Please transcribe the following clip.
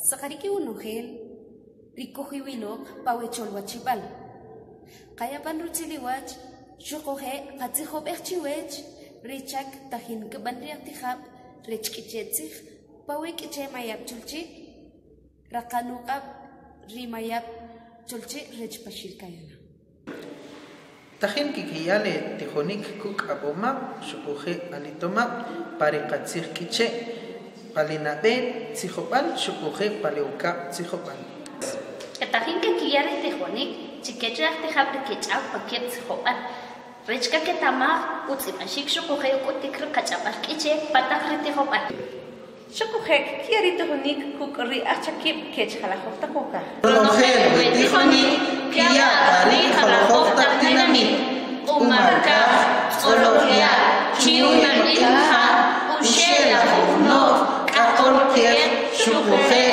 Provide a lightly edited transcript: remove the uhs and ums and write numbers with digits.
Saqarik iwonojel ri kujiwiloq pa we cholwachib'al. Qaya pan rutzil iwach xuquje' qatzijob'ej chiwech ri chak tajin kb'an ri ajtijab' rech K'iche' Tzij pa we K'iche' Mayab' Cholchi', raqan uq'ab' ri Mayab' Cholchi' rech Paxil Kayala. Tajin kkiya le tijonik kuk' ab'omab' xuquje' alitomab' pa ri qatzij K'iche', pa le nab'e tzijob'al xuquje' pa le ukab' tzijob'al. Katajin kekiya ri tijonik chi kech ri ajtijab' ri kech'aw pa keb' tzijob'al, rech kaketa'maj utz'ib'axik xuquje' uk'utik ri qach'ab'al K'iche' pa taq ri tijob'al. Xuquje' kkiya ri tijonik kuk' ri ajchakib' kech jalajoj taq wokaj. Ronojel we tijonik kya' pa ri jalajoj taq tinamit, Q'umarkaj, Tz'olojya', Chiunal, Ilja', Uxe' Lajuj No'j, K'aqol Kyej xuquje'